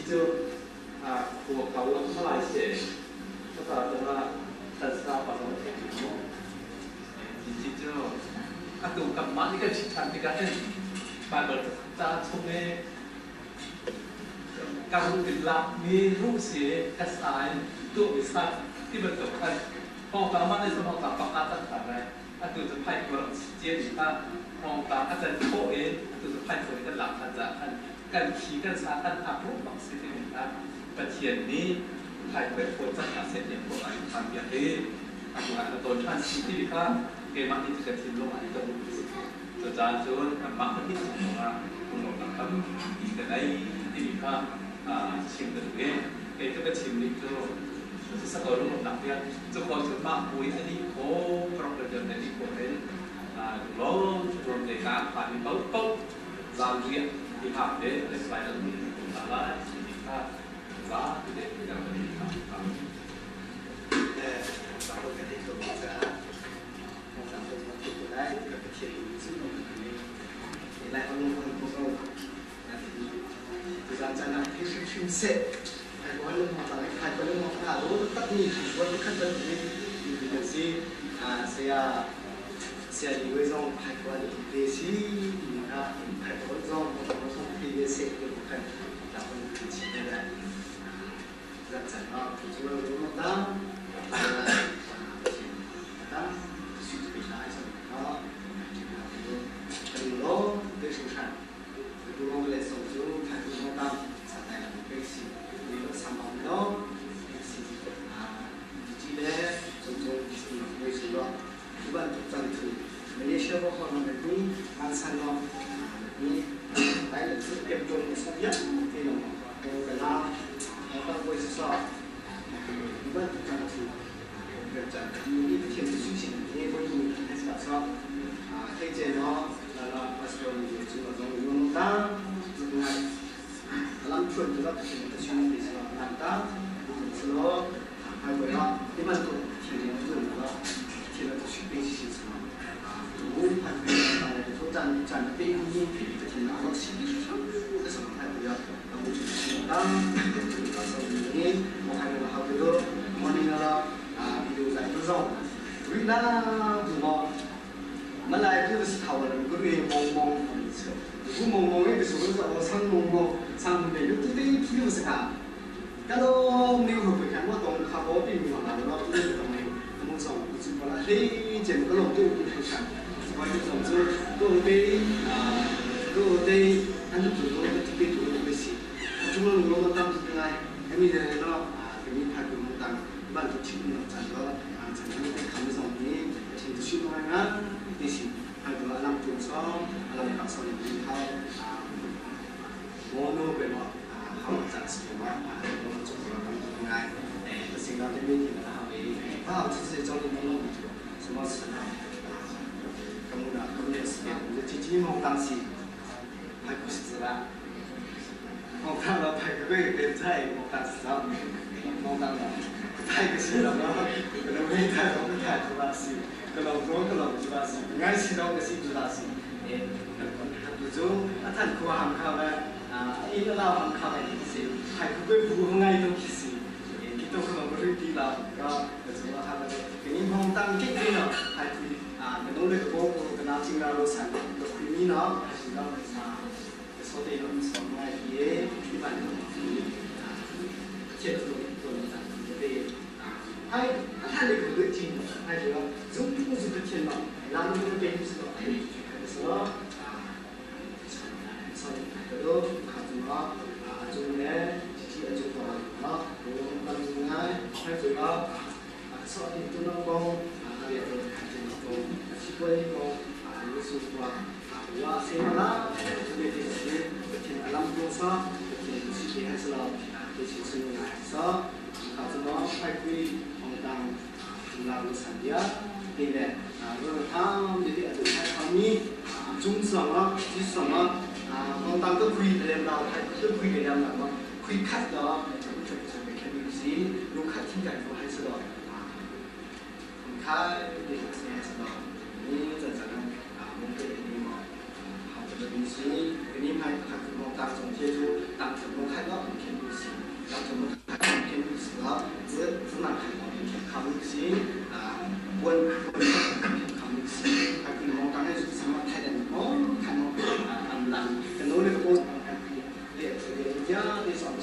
cu khua kau lam malai se kata tana kan sa pa zong thei mu. Cici cu atu kanmah nih kan chim ṭhan tikah hin Baibal ca chung i ka ruh in lakmi ruh si ka sa in tuahmi sa ti bantuk khan hawngtang mah nih hawngtang pakhat kan ṭhan lai. Atu cu phaikhuar an si ciami kha hawngtang a can khawh in atu cu phaikhuar in kan lak ṭhan caah khan kan thi kan sa kan hak ruh bak si timi kha Pathian nih phaikhuai fawi cang hna seh tiah khua in phan piak i atu ah na tawn ṭhan si ti kha keimah nih ka thinlung ah ka duh. Cucaah cun anmah pahnih cung zongah lunglawmhnak tampi ka ngei timi kha chim ka duh i kei cu ka chim nih cu siseh ko lunglawmhnak vial cu ko cu mah pui a dih khawh ka rak rian a dih khawh hin lunglawm thuam te ka phan mi paohpaoh zanriah ti hak te an lai lo mi hna lai timi kha za ti te kan kan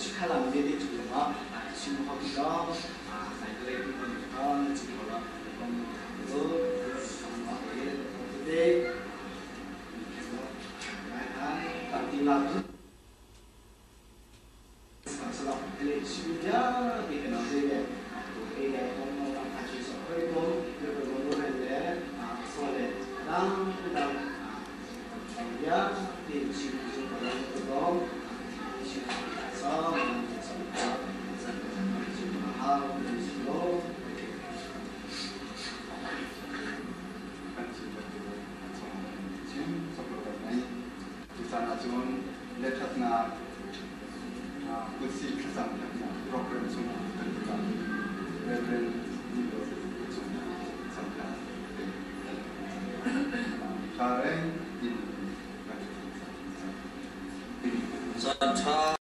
sikhalang de de chu ma sim ho ti lo sai le ti ko ni ko na chi ko lo kom lo sam ma e te Kan chim chim Cucaan ahcun lehkhatnak kutsih thlacam piaknak program chungah kan tikah Reverend Nilo cungah cam Tha reng in kan Caan ṭha.